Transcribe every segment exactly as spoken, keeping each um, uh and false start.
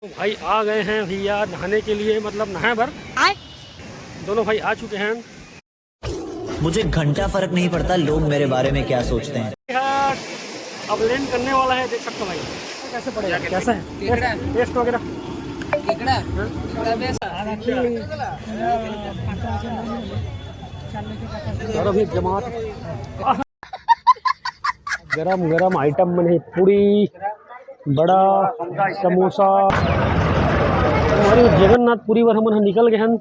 भाई आ गए हैं भैया नहाने के लिए, मतलब नहाए भर। आए? दोनों भाई आ चुके हैं। मुझे घंटा फर्क नहीं पड़ता लोग मेरे बारे में क्या सोचते हैं। अब लैंड करने वाला है, देख सकते हो भाई। कैसे पड़ेगा, कैसा है? टेस्ट वगैरह। चलो भी जमात। गरम गरम आइटम मन हे, पूरी, बड़ा, समोसा। हमारे जगन्नाथपुरी बर हमन ह निकल गए हन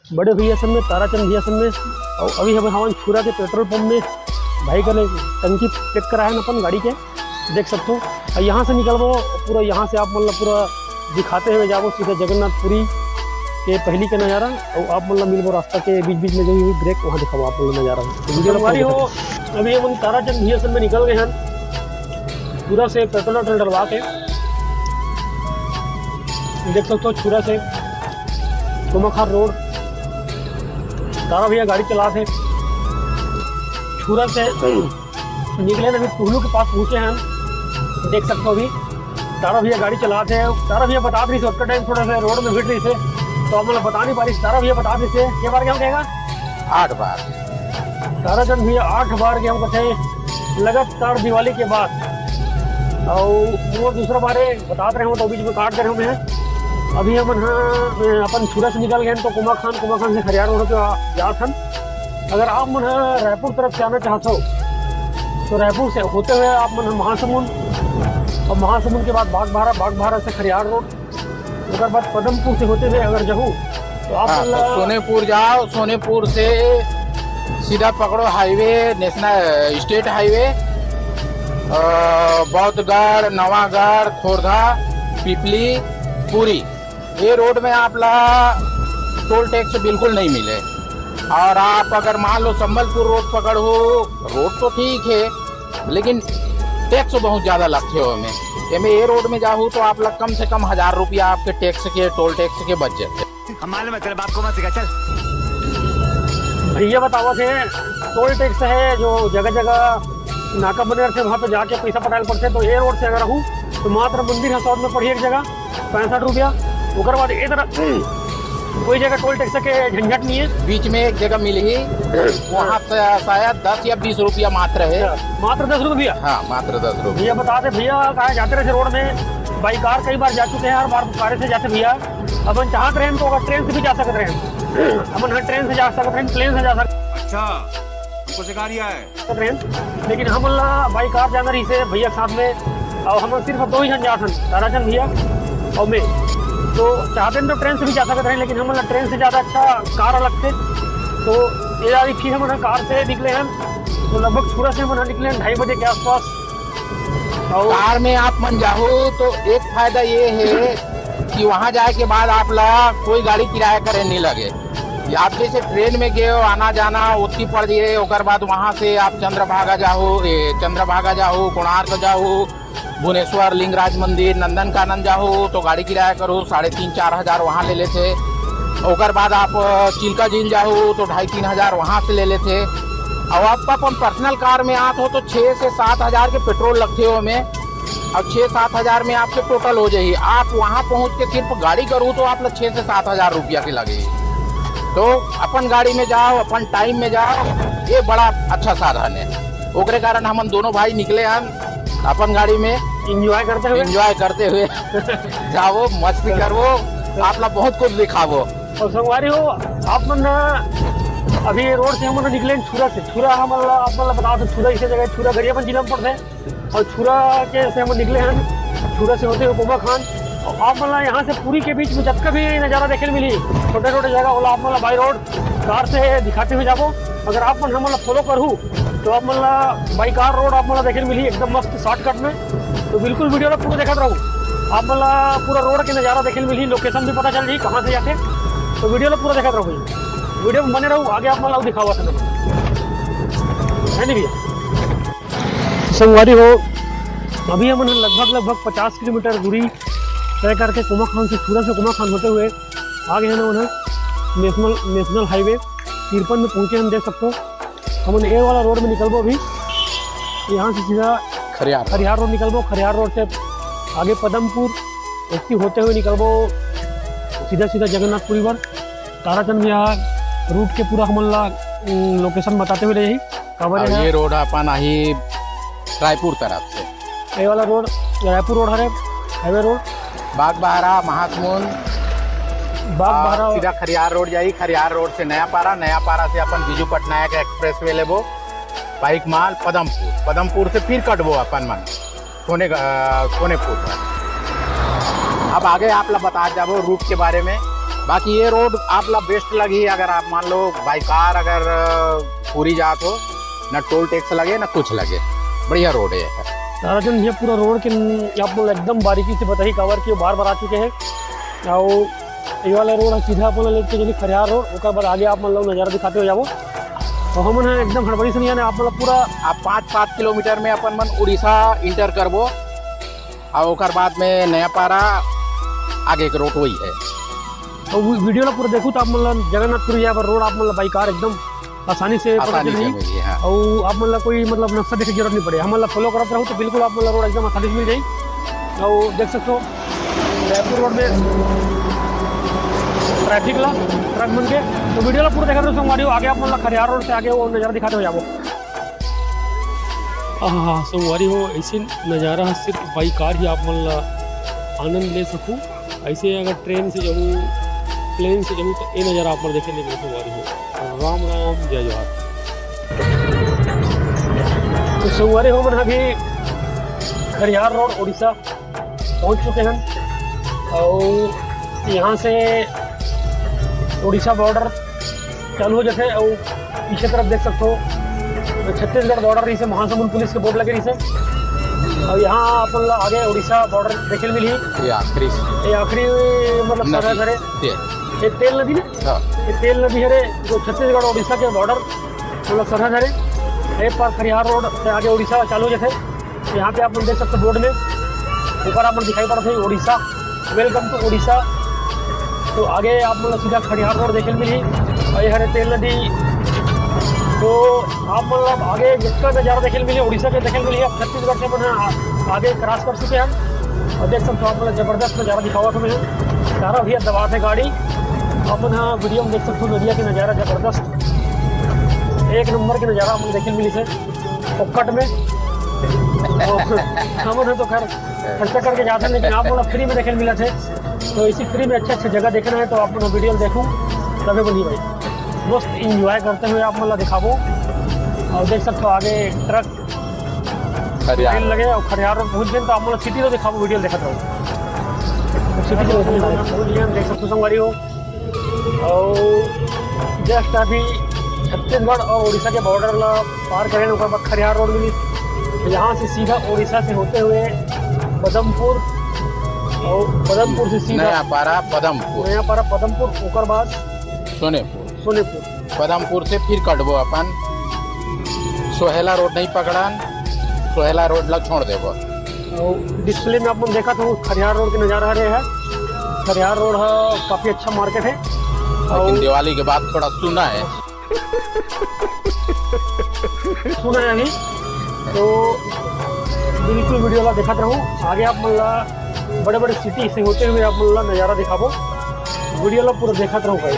बड़े भैया सब में, ताराचंद भैया सब में। और अभी हम हवन छुरा के पेट्रोल पंप में, भाई का ने टंकी चेक करा है अपन गाड़ी के, देख सकते हो। और यहाँ से निकलबो पूरा, यहाँ से आप मतलब पूरा दिखाते हुए जाबो सीधा जगन्नाथपुरी के पहली का नज़ारा। और आप मतलब मिलबो रास्ता के बीच बीच में जो भी ब्रेक, वहाँ दिखाबो आप मतलब नज़ारा। तो वीडियो ला पूरा हो। अभी हम ताराचंद भैया सब में निकल गए हैं, पूरा से पेट्रोल वेट्रोल डलवा के देख सकते हो छुरा से कोमाखान रोड। तारा भैया गाड़ी चला थे छुरा से निकले हैं, अभी टुहलू के पास पहुंचे हैं, देख सकते हो। अभी तारा भैया गाड़ी चला थे, तारा भैया बता रही से, उतना टाइम थोड़ा सा रोड में भिड़ रही से, तो हम लोग बता नहीं पा रही। तारा भैया बता रही से, के बार गेहूं कहेगा? आठ बार। ताराचंद भैया आठ बार गेहूं कथे लगातार दिवाली के बाद। और वो दूसरा बारे बतात रहे हो तो बीच में काट दे रहे हो मैं। अभी हमन ह अपन छुरा से निकल गए तो कोमाखान, कोमाखान से खरियार रोड पे आ- जात हन। अगर आप मन ह रायपुर तरफ से आना चाहत हो तो रायपुर से होते हुए आप मन ह महासमुंद, और महासमुंद के बाद बागबाहरा, बागबाहरा से खरियार रोड, ओकर बाद पदमपुर से होते हुए अगर जाहू तो आप हाँ, मन ला तो सोनेपुर जाओ, सोनेपुर से सीधा पकड़ो हाईवे, नेशनल स्टेट हाईवे, अ, बौद्धगढ़, नवागढ़, खोर्धा, पिपली, पुरी, ये रोड में आप ला टोल टैक्स बिल्कुल नहीं मिले। और आप अगर मान लो संबलपुर रोड पकड़ हो, रोड तो ठीक है लेकिन टैक्स बहुत ज्यादा लगथे ओमे। एमे ये रोड में जाहू तो आप ला कम से कम हजार रुपया आपके टैक्स के, टोल टैक्स के बच जाते। हम मालूम है तेरे बाप को मत सिखा, चल। भैया बतावत हे, टोल टैक्स है जो जगह जगह नाका बने रहते, वहाँ पे जाके पैसा पटाए पड़ते। तो ये रोड से अगर रहूँ तो मात्र मंदिर हसौद में पड़ी एक जगह पैंसठ रुपया, ओकर बाद ए तरह कोई जगह टोल टैक्स के झंझट नहीं है। बीच में एक जगह मिली ही, वहाँ पे शायद दस या बीस रुपया मात्र है। मात्र दस रुपया। हाँ, मात्र दस रुपया। भैया बता दे भैया, कहा जाते रहे रोड में बाई कार कई बार जा चुके हैं, हर बार कारे से जाते भैया। अपन चाहत रहे तो अगर ट्रेन से भी जा सकते रहे, अपन हर ट्रेन से जा सकते रहे, प्लेन से जा सकते अच्छा, हमको सिखा रिया है। सकत रहेन, लेकिन हमन ला बाई कार जाना रहिसे भैया के साथ में, और हमन सिर्फ दो ही झन जात हन, ताराचंद भैया और मैं। तो चाहते तो ट्रेन से भी जा सकत रहेन, लेकिन हमन ला ट्रेन से ज़्यादा अच्छा कार लगथे। तो ये यार फिर हमन कार से निकले हन, तो लगभग छुरा से हमन निकले हन ढाई बजे के आसपास। और कार में आप मन जाहू तो एक फायदा ये है कि वहाँ जाए के बाद आप ला कोई गाड़ी किराया करे नहीं लगे। आप जैसे ट्रेन में गए हो, आना जाना ओतकी पड़ जाए, ओकर बाद वहाँ से आप चंद्रभागा जाहू, ए, चंद्रभागा जाहू, कोणार्क जाहू, भुवनेश्वर, लिंगराज मंदिर, नंदनकानन जाहू तो गाड़ी किराया करू, साढ़े तीन चार हजार वहाँ ले लेथे। ओकर बाद आप अ, चिल्का झील जाहू तो ढाई तीन हजार वहाँ से ले लेथे। और आप अपन पर्सनल कार में आत हो तो छः से सात हजार के पेट्रोल लगथे ओमे, और छः सात हजार में आपके टोटल हो जाही। आप वहाँ पहुँच के सिर्फ गाड़ी करू तो आप ला छः से सात हजार रुपया के लगे। तो अपन गाड़ी में जाओ, अपन टाइम में जाओ, ये बड़ा अच्छा साधन है। ओकरे कारण हमन दोनों भाई निकले हन अपन गाड़ी में एंजॉय करते हुए एंजॉय करते हुए। जाओ, मस्ती करवो, आप ला बहुत कुछ दिखावो। और संगवारी हो, आप मन ना अभी ये रोड से हमन निकले छुरा से। छुरा हमन ला, आप मन ला बता दो, छुरा इसे जगह छुरा गरियाबंद जिला में पड़ते हैं। और छुरा के से हमन निकले हैं, छुरा से होते हुए कोमाखान। और आप मन ला यहाँ से पुरी के बीच में जतका भी नज़ारा देखे मिली, छोटे छोटे जगह होला, आप मन ला बाई रोड कार से दिखाते हुए जाबो। अगर आप मन हमन ला फॉलो करहू तो आप मन ला बाई कार रोड आप मन ला देखे मिली एकदम मस्त शॉर्टकट में। तो बिल्कुल वीडियो ला पूरा देखत रहू, आप मन ला पूरा रोड के नज़ारा देखे मिली, लोकेशन भी पता चल जाही कहाँ से जाते। तो वीडियो ला पूरा देखत रहू, वीडियो में बने रहू, आगे आप मन ला दिखावा था, है नहीं भैया? संगवारी हो, अभी हमन ह लगभग लगभग पचास किलोमीटर दूरी तय करके कोमाखान से, छुरा से कोमाखान होते हुए आ गए हैं ना उन्हें नेशनल नेशनल हाईवे तिरपन में पहुँचे। हम देख सकते हो, हमन ए वाला रोड में निकलबो अभी, यहाँ से सीधा खरियार। खरियार रोड निकलबो। खरियार रोड से आगे पदमपुर, एती होते हुए निकलबो सीधा सीधा जगन्नाथपुरी बर। ताराचंद भैया रूट के पूरा हमन ला, उम, लोकेशन बताते हुए रही। काबर अब है? ये रोड अपन आही रायपुर तरफ से। ये वाला रोड रायपुर रोड हरे, हाईवे रोड। बागबाहरा, महासमुंद, बागबाहरा। आ, सीधा खरियार रोड जाई, खरियार रोड से नयापारा, नयापारा से अपन बिजू पटनायक एक्सप्रेसवे लेबो, बाइक माल पदमपुर, पदमपुर से फिर कटबो अपन मन सोने, अ, सोनेपुर पर। अब आगे आप ला बता जाबो रूट के बारे में। बाकी ये रोड आप ला बेस्ट लगी, अगर आप मान लो बाई कार अगर, अ, पूरी जात हो, ना टोल टैक्स लगे ना कुछ लगे, बढ़िया रोड है ये। ताराचंद भैया पूरा रोड के न-, आप मन ला एकदम बारीकी से बताही, काबर कि वो बार बार आ चुके हैं। और ये वाला रोड है सीधा अपन लेके चली खरियार रोड, ओकर बाद आगे आप मन ला नजारा दिखाते हुए जाबो। तो हमन ह एकदम हड़बड़ी से नहीं आने, आप मन ला पूरा आप पाँच, पाँच किलोमीटर में अपन मन उड़ीसा इंटर करबो, और ओकर बाद में नयापारा आगे के रोड वही है। तो वो वीडियो ला पूरा देखू तो आप मन ला जगन्नाथपुरी जाए बर रोड आप मन ला बाई कार एकदम आसानी से पता आसानी चल से जाही। मिल जाही, हाँ। और आप मन ला कोई मतलब नक्शा देखे के जरूरत नहीं पड़े, हमन ला फॉलो करत रहू तो बिल्कुल आप मन ला रोड एकदम आसानी से मिल जाही। और देख सकते हो रायपुर रोड में ट्रैफिक ला ट्रक मन के। तो वीडियो ला पूरा देखा रहो संगवारी हो, आगे आप मन ला खरियार रोड से आगे वो नजारा दिखाते हुए जाबो। आहा, संगवारी हो, ऐसे नजारा ह सिर्फ बाई कार ही आप मन ला आनंद ले सकू। ऐसे अगर ट्रेन से जाहू, प्लेन से जाहू, तो ये नजारा आप मन देखे नहीं मिलते संगवारी हो। राम राम, जय जोहार। तो संगवारी हो, मन अभी खरियार रोड, उड़ीसा पहुंच चुके हैं और यहाँ से उड़ीसा बॉर्डर चालू हो जाते और पीछे तरफ देख सकते हो छत्तीसगढ़ बॉर्डर रही से, महासमुंद पुलिस के बोर्ड लगे रही से। और यहाँ अपन ला आगे उड़ीसा बॉर्डर देखे मिली। ये आखिरी ये आखिरी मतलब नदी। सरहद हरे। ये। ये तेल नदी ना? हाँ। ये तेल नदी हरे जो छत्तीसगढ़ उड़ीसा के बॉर्डर मतलब सरहद हरे। एक बार खरियार रोड से आगे उड़ीसा चालू हो जाते। तो यहाँ पे आप लोग देख सकते हो बोर्ड में ऊपर आप लोग दिखाई पड़ रहे उड़ीसा, वेलकम टू उड़ीसा। तो आगे आप लोग सीधा खड़ियार रोड देखे मिली और ये हरे तेल नदी। तो आप मतलब आगे जिसका नज़ारा देखे मिली उड़ीसा के देखे मिली, अब छत्तीसगढ़ से अपन आ-, आगे क्रॉस कर चुके हैं और देख सकते हो आप लोग जबरदस्त नज़ारा दिखावा तुम्हें। सारा भैया दबा थे गाड़ी अपन हाँ वीडियो में देख सकते हो नदिया के नज़ारा जबरदस्त एक नंबर के नज़ारा हम देखे मिली से। फोकट में। और हमन ह तो खैर खर्चा करके जाते हैं, लेकिन आप लोग फ्री में देखे मिला थे। तो इसी फ्री में अच्छे अच्छे जगह देखना है तो आप लोग वीडियो देखो, तबे बनी भाई। मस्त एंजॉय करते हुए आप मतलब दिखाबो। और देख सकते हो आगे ट्रक खरियार। ट्रेन लगे और खरियार रोड पहुंच गए तो आप मतलब सिटी तो दिखाबो, वीडियो देखते रहो। सिटी तो पहुंच गए, देख सकते हो संगवारी हो। और जस्ट अभी छत्तीसगढ़ और उड़ीसा के बॉर्डर ला पार करें, ओकर बाद खरियार रोड मिली। तो यहाँ से सीधा उड़ीसा से होते हुए पदमपुर और पदमपुर से सीधा नयापारा पदमपुर। नयापारा पदमपुर, ओकर बाद सोनेपुर। सोनेपुर। पदमपुर से फिर कटबो अपन, सोहेला रोड नहीं पकड़न, सोहेला रोड ला छोड़ देबो। और डिस्प्ले में अपन देखा था खरियार रोड के नज़ारा हरे है। खरियार रोड है, काफ़ी अच्छा मार्केट है। लेकिन और दिवाली के बाद थोड़ा सुना है। सुना है अभी तो बिल्कुल वीडियो ला देखत रहू। आगे आप मन ला बड़े बड़े सिटी से होते हुए आप मन ला नज़ारा दिखाबो। वीडियो ला पूरा देखत रहू भाई,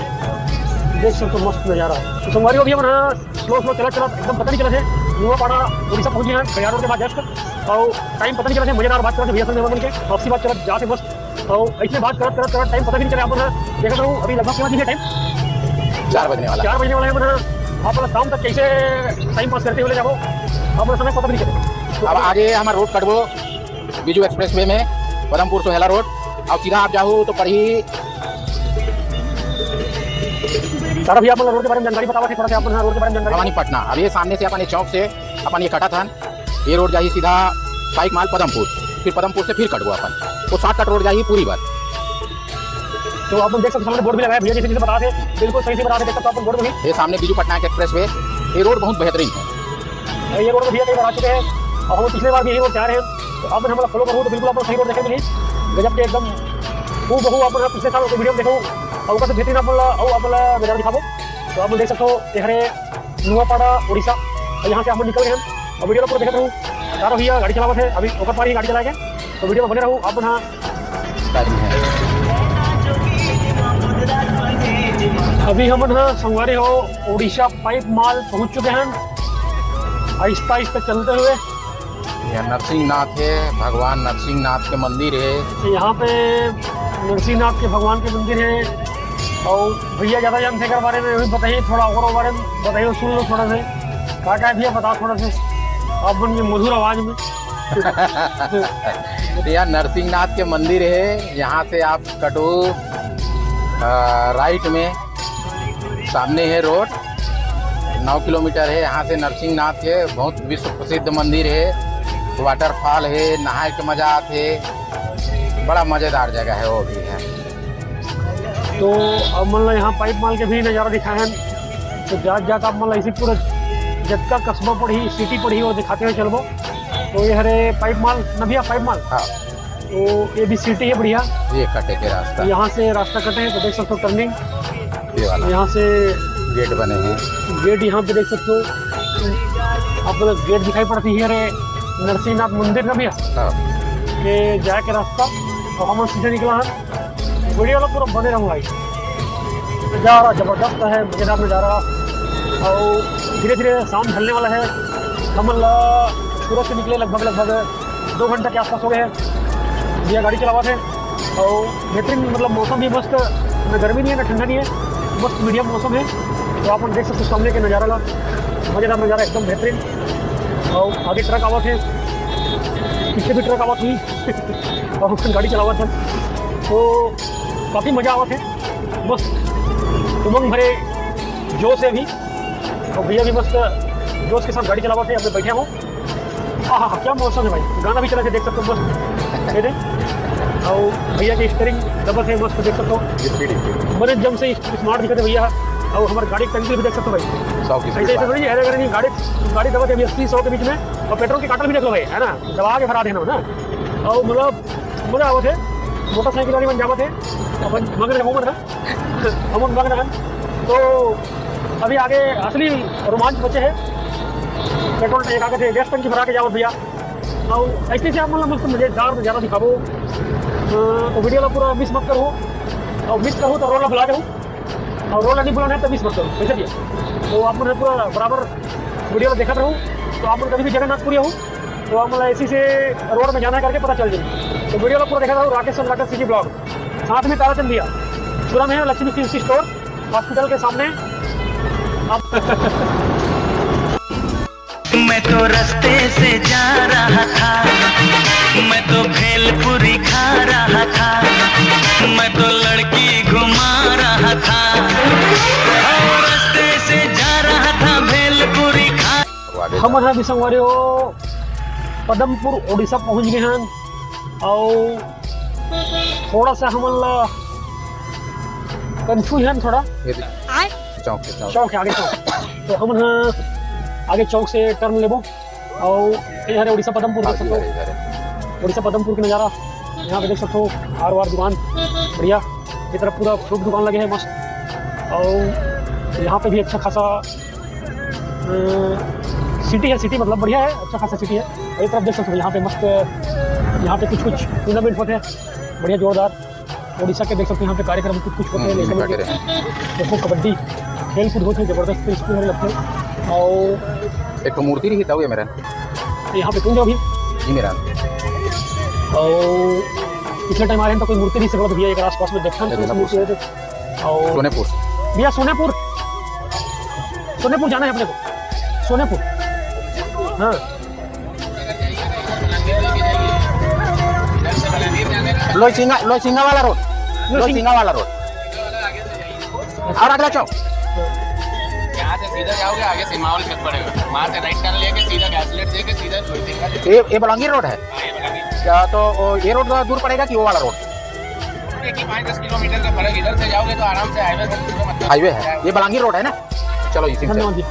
देख सकते हो मस्त नज़ारा। तो संगवारी हो भैया मन हाँ स्लो स्लो चलत चलत एकदम पता नहीं चलत है नुआपाड़ा उड़ीसा पहुंच गए हैं खरियार रोड के बाद जस्ट। और टाइम पता नहीं चलत है, मजेदार बात करत है भैया संग मन के, आपसी बात चलत जाते मस्त। और ऐसे बात करत करत करत टाइम पता भी नहीं चला। आप मन देखत रहू अभी लगभग कितना बजे टाइम? चार बजने वाला। चार बजने वाला है मन। आप मन शाम तक कैसे टाइम पास करते हुए ले जाओ, आप मन समय पता भी नहीं चले। अब आगे हमारा रोड कटबो बीजू एक्सप्रेसवे में, पदमपुर सोहेला रोड। अब सीधा आप जाहू तो पड़ही सर, अभी आप मन रोड के बारे में जानकारी बतावा थे, थोड़ा सा आप मन रोड के बारे में जानकारी भवानी पटना। अब ये सामने से अपन ये चौक से अपन ये कटा था, ये रोड जाही सीधा बाइक माल पदमपुर, फिर पदमपुर से फिर कटबो अपन, वो शॉर्टकट रोड जाही पूरी बार। तो आप लोग देख सकते हो सामने बोर्ड भी लगाया भैया, जैसे जैसे बता थे बिल्कुल सही से बता थे, देख सकते हो आप लोग बोर्ड में भी। ये सामने बीजू पटनायक एक्सप्रेसवे, ये रोड बहुत बेहतरीन है। ये रोड में भैया कई बार आ चुके हैं और हम पिछले बार भी यही रोड से आ रहे हैं, तो आप हमारा फॉलो करो तो बिल्कुल आप लोग सही रोड देखे मिली। गजब के एकदम हूबहू आप लोग पिछले साल के वीडियो में देखो और ऊपर से बेहतरीन आप लोग और आप लोग नज़ारा दिखाबो। तो आप लोग देख सकते हो ये हरे नुआपाड़ा उड़ीसा, और यहाँ से आप लोग निकल गए हैं और वीडियो को पूरा देखते रहू। चारों भैया गाड़ी चलावत है, अभी ओकर पार ही गाड़ी चलाएंगे, तो वीडियो में बने रहू आप लोग। हाँ, अभी हमन ह संगवारी हो उड़ीसा पाइप माल पहुंच चुके हैं। आहिस्ता आहिस्ता चलते हुए। यहाँ नरसिंहनाथ है, भगवान नरसिंहनाथ के मंदिर है। यहाँ पे नरसिंहनाथ के भगवान के मंदिर है। और भैया ज़्यादा जानते हैं बारे में, वही बताइए थोड़ा और बारे में बताइए, सुन लो थोड़ा सा। क्या क्या है भैया, बताओ थोड़ा सा आप मन की मधुर आवाज़ में। तो यहाँ नरसिंहनाथ के मंदिर है, यहाँ से आप कटो राइट में, सामने है रोड। नौ किलोमीटर है यहाँ से नरसिंहनाथ के। बहुत विश्व प्रसिद्ध मंदिर है, वाटरफॉल है, नहाए के मजा आते, बड़ा मजेदार जगह है वो भी है। तो अब मन ला यहाँ पाइप माल के भी नज़ारा दिखाए हैं। तो जात जात आप मन ला इसी पूरा जतका कस्बा पड़ही, सिटी पड़ही, वो दिखाते हुए चलबो। तो ये हरे पाइप माल, न भैया, पाइप माल। हाँ। तो ये भी सिटी है बढ़िया। ये कटे के रास्ता। यहाँ से रास्ता कटे है, तो देख सकते हो टर्निंग। ये वाला यहाँ से गेट बने हैं। गेट यहाँ पे देख सकते हो, आप लोग गेट दिखाई पड़ती है रे नरसिंहनाथ मंदिर का भैया। हाँ। के जाए के रास्ता। और हम सीधे निकला है। वीडियो ला पूरा बने रहूँ भाई। नज़ारा जबरदस्त है, मजेदार नज़ारा। और धीरे धीरे शाम ढलने वाला है। हमन ला सूरज से निकले लगभग लगभग दो घंटा के आसपास हो गए हैं। भैया गाड़ी चलावत है और बेहतरीन, मतलब मौसम भी मस्त, ना गर्मी नहीं है ना ठंडा नहीं है, मस्त मीडियम मौसम है। तो आप मन देख सकते हो सामने के नज़ारा ला, मजेदार नज़ारा एकदम बेहतरीन। और आगे ट्रक आवत है, पीछे भी ट्रक आवत हुई और हम गाड़ी चलावत है, तो काफ़ी मज़ा आवत है, मस्त उमंग भरे जोश है अभी। और भैया भी मस्त जोश के साथ गाड़ी चलावत है, अपने बैठे हो। आहा, क्या मौसम है भाई, गाना भी चला के देख सकते हो मस्त। ये दे। और भैया की स्टीयरिंग दबत है, मस्त देख सकते हो। ये स्पीड है। बड़े जम से स्मार्ट दिखते भैया। और हमारे गाड़ी की टंकी भी देख सकते हो भाई। सौ की ऐसे स्पीड ऐसे थोड़ी, अरे अगर नहीं गाड़ी, गाड़ी दबत है अभी अस्सी सौ के बीच में, और पेट्रोल की काटल भी देख लो भाई, है ना, दबा के भरा देना ना। और मतलब मजा आवत है, मोटरसाइकिल वाली मन जावत है, अपन मगन रहूँ ना, हम मगन रहन। तो अभी आगे असली रोमांच बचे है। पेट्रोल टैंक आगे थे, गैस टंकी भरा के जावत भैया। और ऐसे से आप मतलब मस्त मजेदार नज़ारा दिखाबो। अ, तो वीडियो ला पूरा मिस मत करो, और मिस करो तो रोड ला भुला जाओ, और रोड ला नहीं भुलाना है तो मिस मत करो, कैसे भैया? तो आप मन पूरा बराबर वीडियो ला देखत रहो, तो आप मन कभी भी जगन्नाथपुरी हो तो आप मतलब ऐसी से रोड में जाना है करके पता चल जाए। तो वीडियो ला पूरा देखत रहो, राकेश राकेश सीजी ब्लॉग, साथ में ताराचंद भैया, सुरम है लक्ष्मी फिल्म स्टोर हॉस्पिटल के सामने। आप मैं तो रास्ते से जा रहा था, मैं तो भेलपुरी खा रहा था, मैं तो लड़की घुमा रहा था, और रास्ते से जा रहा था भेलपुरी खा वो आगे हम यहाँ भी संगवारी हो पदमपुर उड़ीसा पहुँच गए हैं और थोड़ा सा हमन ला कंफ्यूजन थोड़ा ये दे- चौक के चौक। चौक है आगे चौक। तो हमन ह आगे चौक से टर्न लेबो और ये हरे उड़ीसा पदमपुर देख हाँ, सकते इधर हो। है, इधर है। उड़ीसा पदमपुर के नज़ारा यहाँ पे देख सकते हो, हार वार दुकान बढ़िया। ये तरफ पूरा फ्रूट दुकान लगे हैं मस्त। और यहाँ पे भी अच्छा खासा अ, सिटी है, सिटी मतलब बढ़िया है, अच्छा खासा सिटी है। और ये तरफ देख सकते हो यहाँ पे मस्त, यहाँ पे कुछ कुछ टूर्नामेंट होते हैं बढ़िया जोरदार। उड़ीसा के देख सकते हो यहाँ पे कार्यक्रम कुछ कुछ होते हैं हम्म, देखने इनका के लिए। करे हैं। देखो कबड्डी खेल कूद होते हैं जबरदस्त, स्कूल में लगते हैं। और एक तो मूर्ति रही था ये मेरा। यहाँ पे कुंड अभी जी मेरा। और पिछले टाइम आ रहे हैं तो कोई मूर्ति नहीं से गलत भैया एक आसपास में देखा अरे, कुछ ना मूर्ति पूछ। है तो। और सोनेपुर। भैया सोनेपुर, सोनेपुर जाना है अपने को, सोनेपुर। हाँ। लोईसिंगा, लोईसिंगा वाला रोड। लोईसिंग- लोईसिंगा वाला रोड। और अगला चौक। यहाँ से सीधा जाओगे, आगे सिमावल छत पड़ेगा, वहाँ से राइट टर्न लेके सीधा गैसलेट लेके सीधा लोईसिंगा। ये ये बलांगीर रोड है। हाँ, ये वाला भी। क्या तो वो ये रोड दूर पड़ेगा कि वो वाला रोड? देखिए, पाँच दस किलोमीटर का फर्क, इधर से जाओगे तो आराम से हाईवे से, मतलब, हाईवे है, ये बलांगीर रोड है ना? चलो इसी से। धन्यवाद जी।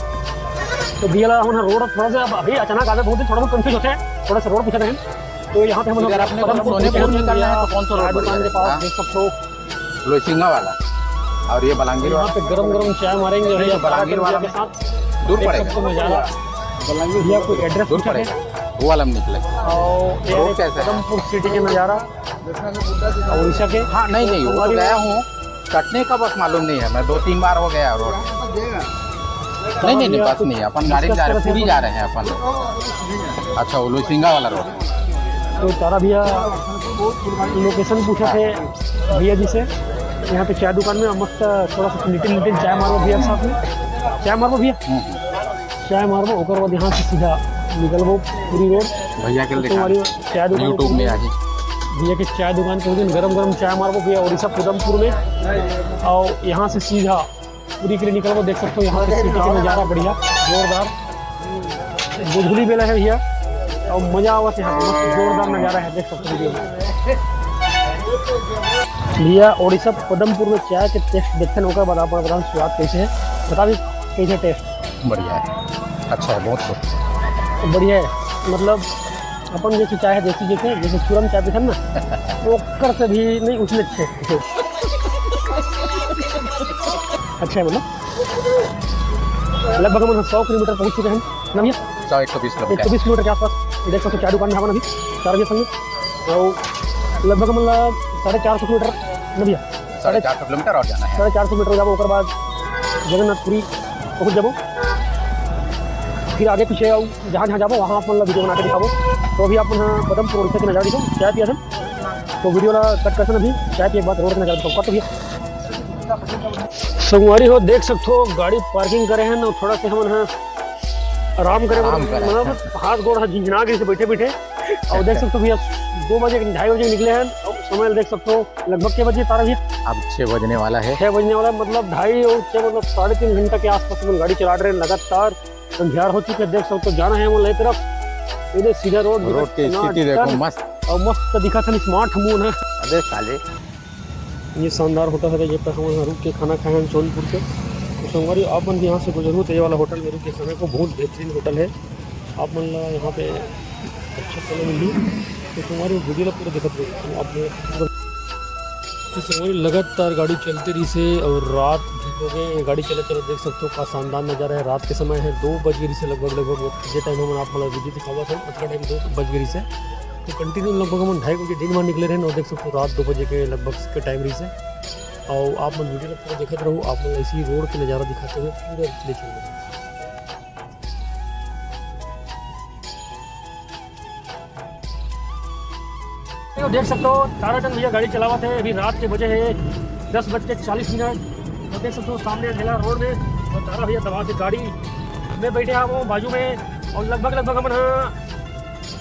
तो भैया ला हमन रोड थोड़ा सा अभी अचानक आवे बहुत ही थोड़ा बहुत कंफ्यूज होते हैं, थोड़ा सा रोड पूछते हैं। तो यहाँ पे हम लोग अगर अपने को सोनेपुर निकलना है तो कौन सा रोड चाय दुकान के बढ़िया पास है? देख सकते हो। लोईसिंगा वाला और ये बलांगीर यहाँ वाला। पे गरम गरम चाय मारेंगे ये भैया बलांगीर वाला के साथ दूर देख पड़ेगा। सकते हो नज़ारा। भैया कोई एड्रेस दूर पूछा है? पड़ेगा, वो वाला में निकलेगा। और ये रोड कैसा है? पदमपुर सिटी के नज़ारा। उड़ीसा के? हाँ, नहीं, नहीं, वो तो गया हूँ, कटने का बस मालूम नहीं है। मैं दो तीन बार हो गया रोड। नहीं, नहीं, नहीं, बस नहीं है, अपन गाड़ी में जा रहे हैं, पूरी जा रहे हैं अपन। अच्छा, वो लुसिंगा वाला रोड। तो तारा भैया लोकेशन पूछा थे भैया जी से, यहाँ पे चाय दुकान में मस्त थोड़ा सा निटिन निटिन चाय मारबो भैया के साथ में। चाय मारबो भैया, हम्म। चाय मारबो, ओकर बाद यहाँ से सीधा निकलबो पूरी रोड। भैया के तो दिखा, हमारी चाय दुकान YouTube में आके। भैया के चाय दुकान पे उस दिन गरम गरम चाय मारबो भैया, उड़ीसा पुदमपुर में। और यहाँ से सीधा पूरी के लिए निकलबो। देख सकते हो यहाँ पे सिटी के नज़ारा बढ़िया, जोरदार। गोधूली बेला है भैया, और मजा आवत है यहाँ पे, मस्त जोरदार नज़ारा है, देख सकते हो वीडियो में। भैया उड़ीसा पदमपुर में चाय के टेस्ट देखते हैं, ओकर बाद आप बताओ स्वाद कैसे है, बता भी कैसे टेस्ट। बढ़िया है, अच्छा है, बहुत खूब। बढ़िया है, मतलब अपन जैसे चाय है देसी, जैसे जैसे चूरन चाय पीते हैं ना, ओकर से भी नहीं, उसमें अच्छे। अच्छा है, मतलब लगभग हम सौ किलोमीटर पहुंच चुके हैं ना भैया? सौ, एक सौ बीस एक सौ बीस किलोमीटर। किलोमीटर के आसपास। देख सकते हो, चाय दुकान में हमारा अभी चार बजे संग, और लगभग मतलब साढ़े चार सौ किलोमीटर ना भैया? साढ़े चार सौ किलोमीटर और जाना है। साढ़े चार सौ मीटर जाबो, ओकर बाद जगन्नाथपुरी पहुंच जाबो। फिर आगे पीछे अउ जहाँ जहाँ जाबो, वहाँ आप मन ला वीडियो बना के दिखाबो। तो अभी आप मन ह पदमपुर उड़ीसा के नज़ारा देखो, चाय पिया था। तो वीडियो ला कट करते ना अभी, चाय पिए के बाद रोड के नज़ारा दिखाबो। कट तो भैया। संगवारी हो, देख सकथो गाड़ी पार्किंग करे हैं ना, थोड़ा से हमन ह आराम करे बर, आराम करे। मतलब हाथ गोड़ ह झिंझना गइस बैठे बैठे। और देख सकथो भैया, दो बजे, ढाई बजे निकले हैं, और समय देख सकथो लगभग के बजे तारा भैया? अब छः बजने वाला है। छः बजने वाला है, मतलब ढाई और छः, मतलब साढ़े तीन घंटा के आसपास हम गाड़ी चला रहे हैं लगातार। अंधियार हो चुके हैं, देख सकते हो, जाना है वो ले तरफ। इधर सीधा रोड, रोड की स्थिति देखो, टनाटन। मस्त। और मस्त दिखा था स्मार्ट मून है। अबे साले। ये शानदार होटल है, ये पे हम रुक के खाना खाए हैं सोनपुर के। तो संगवारी, आप मन भी यहाँ से गुजरो तो ये वाला होटल में रुक के खाने को, बहुत बेहतरीन होटल है। आप मन ला यहाँ पे अच्छा खाना मिली। तो संगवारी वीडियो ला पूरा देखत रहो, आप लोग पूरा। तो संगवारी लगातार गाड़ी चलते रही से और रात भी हो गए, गाड़ी चलत चलत देख सकते हो का शानदार नज़ारा है। रात के समय है, दो बज गई से लगभग, लगभग ये टाइम हम आप मन ला वीडियो दिखावा था, अतका टाइम दो बज गई से। तो कंटिन्यू लगभग हम ढाई बजे दिन में निकले रहे और देख सकते हो रात दो बजे के लगभग के टाइम रही से। और आप मन वीडियो ला पूरा देखत रहो, आप मन ऐसे ही रोड के नज़ारा दिखाते हुए पूरा ले चल रहे हैं। तो देख सकते हो ताराचंद भैया गाड़ी चलावत है, अभी रात के बजे है दस बज के चालीस मिनट। तो देख सकते हो सामने अंधेला रोड में, और तारा भैया दबा के गाड़ी में बैठे हैं वो बाजू में, और लगभग लगभग हमन ह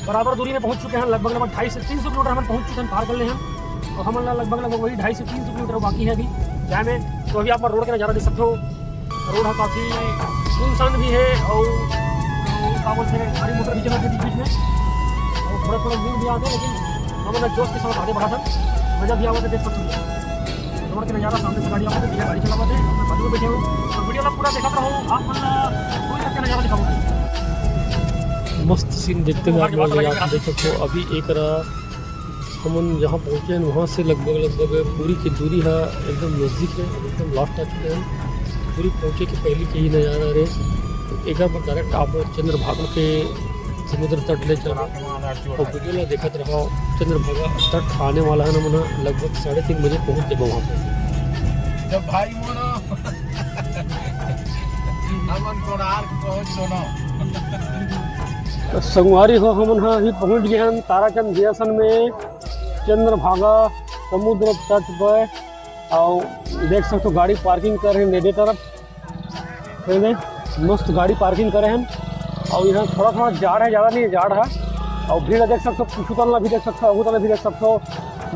बराबर दूरी में पहुंच चुके हैं, लगभग लगभग ढाई से तीन सौ किलोमीटर हमन पहुंच चुके हैं, पार कर ले हैं, और हमन ला लगभग लगभग वही ढाई से तीन सौ किलोमीटर बाकी है अभी जाए में। तो अभी आप रोड के नज़ारा देख सकते हो, रोड ह काफी सुनसान भी है और का बोलते हैं, गाड़ी मोटर भी चलत हे बीच बीच में और थोड़ा थोड़ा नींद भी आत हे, लेकिन हमन जोश के साथ आगे बढ़त हन। मजा भी आवत हे, देख सकते हो रोड के नज़ारा, सामने से गाड़ी आवत हे, भैया गाड़ी चलावत हे, मैं बाजू में बैठे हूँ। तो वीडियो ला पूरा देखत रहो, आप मन ला कोई तक के नज़ारा दिखाऊंगा। मस्त सीन देखते हुए आप लोग यहाँ देख सकते हो, अभी एक हमन जहाँ पहुँचे हैं, वहाँ से लगभग, लगभग पूरी की दूरी ह एकदम नज़दीक है, एकदम लास्ट आ चुके हैं। पूरी पहुँचे के पहले के ही नज़ारा रे। तो एक बार डायरेक्ट आप चंद्रभागा के समुद्र तट ले चलो और वीडियो ला देखत रहो। चंद्रभागा तट आने वाला है ना, मना लगभग साढ़े तीन बजे पहुँच जाबो वहाँ पे। जब भाई मोनो हमन कोणार्क पहुँच दोनों। तो संगवारी हो, हमन ह अभी पहुँच गए हैं ताराचंद जंक्शन में। चंद्रभागा समुद्र तट पर, और देख सकते हो गाड़ी पार्किंग कर रहे हैं नेडे तरफ। ये देख, मस्त गाड़ी पार्किंग करे हैं। और यहाँ थोड़ा थोड़ा जाड़ है, ज़्यादा नहीं है, जाड़ है। और भीड़ देख सकते हो, कुछ तन भी देख सकते हो, अगू तन भी देख सकते हो,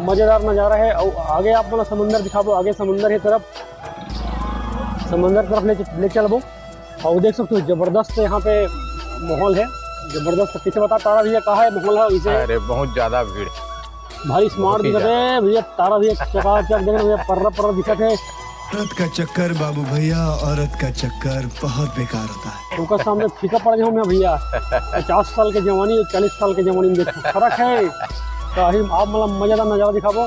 मज़ेदार नज़ारा है। और आगे आप मतलब समंदर दिखाबो, आगे समंदर है तरफ, समंदर तरफ ले ले चलबो। और देख सकते हो जबरदस्त यहाँ पे माहौल है, जबरदस्त। पीछे बता तारा भैया, कहाँ है माहौल है इसे? अरे बहुत ज्यादा भीड़। भाई स्मार्ट बहुत ही दिखत है भैया, तारा भैया चकाचक, देख भैया पर्रा पर्रा दिखत है। औरत का चक्कर बाबू भैया, औरत का चक्कर बहुत बेकार होता है। ओकर सामने फीका पड़ गया हूँ मैं भैया। पचास साल के जवानी और चालीस साल के जवानी में देखो फर्क है। तो अभी आप मतलब मजेदार नजारा दिखाबो।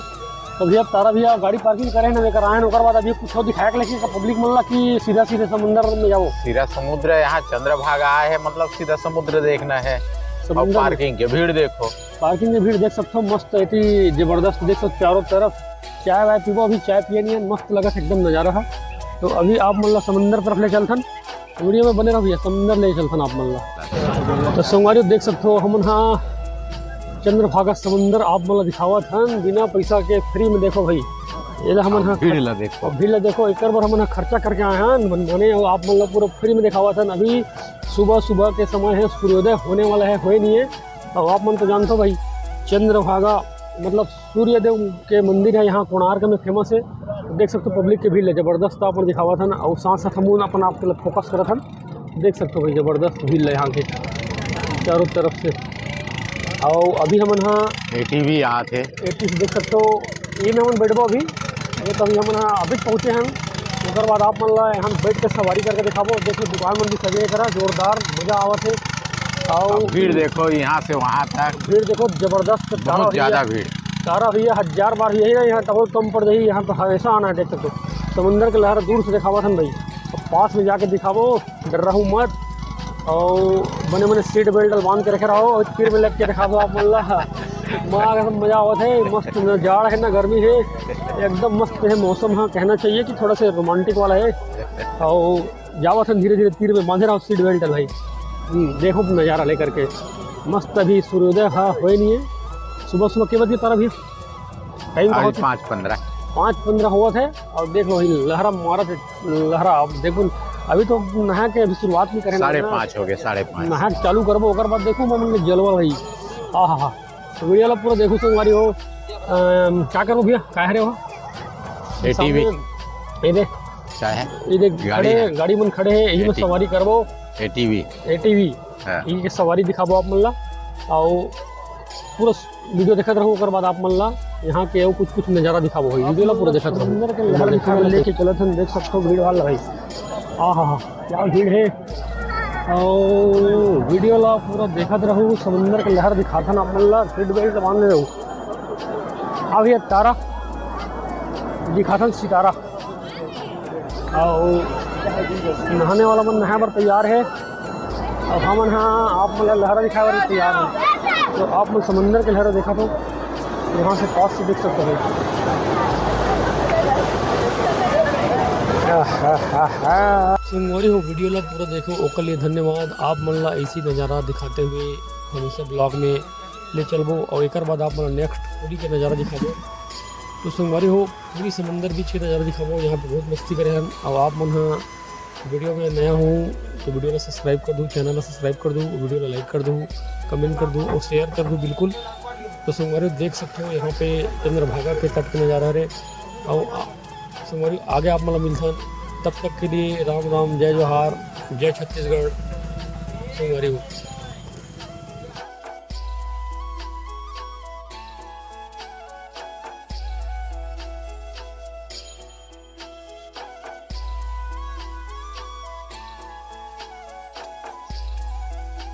तो भैया तारा भैया गाड़ी पार्किंग करे हैं ना, लेकर आए हैं, ओकर बाद अभी कुछ और दिखाया के लेकिन पब्लिक मन ला कि सीधा सीधे समुंदर में जाओ। सीधा समुद्र, यहाँ चंद्रभागा आए है, मतलब सीधा समुद्र देखना है। समंदर में। पार्किंग के भीड़ देखो। पार्किंग के भीड़ देख सकथो, मस्त एती जबरदस्त देख सकथो चारों तरफ। चाय वाय पीबो, अभी चाय पिए नहीं है, मस्त लगत हे एकदम नजारा है। तो अभी आप मन ला समंदर तरफ ले चलथन, वीडियो में बने रहो भैया, समंदर ले चलथन आप मन ला। तो संगवारी देख सकथो हमन हा चंद्रभागा समंदर आप मन ला दिखावत हन, बिना पैसा के फ्री में। देखो भाई, ये ला हमन हा भीड़ ला देखो। भीड़ ला देखो, एकर बर हमन हा खर्चा करके आए हन, मन माने, अउ आप मन ला पूरा फ्री में दिखावत हन। अभी सुबह सुबह के समय है, सूर्योदय होने वाला है, होए नहीं है। अउ आप मन तो जानथो भाई, चंद्रभागा मतलब सूर्यदेव के मंदिर है यहाँ कोणार्क में, फेमस है। देख सकथो पब्लिक के भीड़ ले जबरदस्त आप मन दिखावत हन, अउ साथ साथ हमन अपन आप के फोकस करत हन। देख सकथो भाई, जबरदस्त भीड़ ले यहाँ के चारों तरफ से। अउ अभी हमन हा एटी भी आत हे। एटी से देख सकथो, ये में हमन बैठबो अभी। ये तो अभी हमन हा अभी पहुँचे हन, ओकर बाद आप मन ला यहाँ बैठ के सवारी करके दिखाबो। देखो दुकान मन भी सजे हे करा, जोरदार मजा आवत हे। अउ अब भीड़ देखो यहाँ से वहाँ तक। भीड़ देखो जबरदस्त, बहुत ज्यादा भीड़। तारा भैया हजार बार यही ना, यहाँ डबल कम पड़ जाही, यहाँ तो हमेशा आना है। देख सकथो समंदर के लहर दूर से दिखावत हन भाई, अब पास में जाके दिखाबो, डर्राहू मत। अउ बने बने सीट बेल्ट बांध के रखे रहो, अउ तीर में लग के दिखाबो आप मन ला। माँ कसम मजा आवत हे, मस्त, ना जाड़ है ना गर्मी है, एकदम मस्त है मौसम। हाँ, कहना चाहिए कि थोड़ा सा रोमांटिक वाला है। अउ जावत हन धीरे धीरे तीर में, बांधे रहो सीट बेल्ट भाई। हम्म, देखो नजारा लेकर के, मस्त। अभी सूर्योदय हा होए नहीं है। सुबह सुबह के बजे तारा भी टाइम आज बहुत है। पाँच पन्द्रह। पाँच पन्द्रह होवत है, अउ देख लो, वही लहरा मारत है, लहरा। अब देखो, अभी तो नहा के अभी शुरुआत नहीं करे ना। साढ़े पाँच हो गए, साढ़े पाँच। नहा के चालू करबो, ओकर बाद देखो, मन में जलवा भाई। आहा हा। तो वीडियो ला पूरा देखो संगवारी हो। अम, का करबो भैया, का हरे हो? एटीवी। सामने ये देख, क्या है? ये देख, गाड़ी खड़े है। गाड़ी मन खड़े हैं, यही में एटीवी। सवारी करबो। एटीवी। एटीवी। हाँ। ये सवारी दिखाबो आप मन ला, अउ पूरा वीडियो देखत रहो, ओकर बाद आप मन ला यहाँ के अउ कुछ कुछ नजारा दिखाबो होई। वीडियो ला पूरा देखत रहो। समंदर के लहर दिखाने लेके चलत हन, देख सकथो भीड़ भाड़ भाई। आहा हा, क्या भीड़ है। अउ वीडियो ला पूरा देखत रहो, समंदर के लहर दिखाथन आप मन ला, सीट बेल्ट बांध ले रहो। अब ये तारा दिखाथन, सितारा। अउ नहाने वाला मन नहाए बर तैयार है। अब हमन हा आप मन ला लहरा दिखाए बर तैयार है। तो आप मन समंदर के लहरा देखा तो यहाँ से पास से देख सकते हो। आहाहा। संगवारी हो, वीडियो ला पूरा देखो, ओकर लिए धन्यवाद। आप मन ला ऐसी नज़ारा दिखाते हुए हमेशा ब्लॉग में ले चलबो, और एकर बाद आप मन ला नेक्स्ट पूरी के नज़ारा दिखाबो। तो संगवारी हो, पूरी समंदर बीच के नज़ारा दिखाबो। यहाँ पे बहुत मस्ती करे हन। अब आप मन हा वीडियो में नया हो तो वीडियो ला सब्सक्राइब कर दो, चैनल ला सब्सक्राइब कर दो, वीडियो ला लाइक कर दो, कमेंट कर दो और शेयर कर दो बिल्कुल। तो संगवारी देख सकते हो यहाँ पे चंद्रभागा के तट के नज़ारा रे। और आ-, संगवारी आगे आप मन ला मिलथन, तब तक के लिए राम राम, जय जोहार, जय छत्तीसगढ़। संगवारी हो।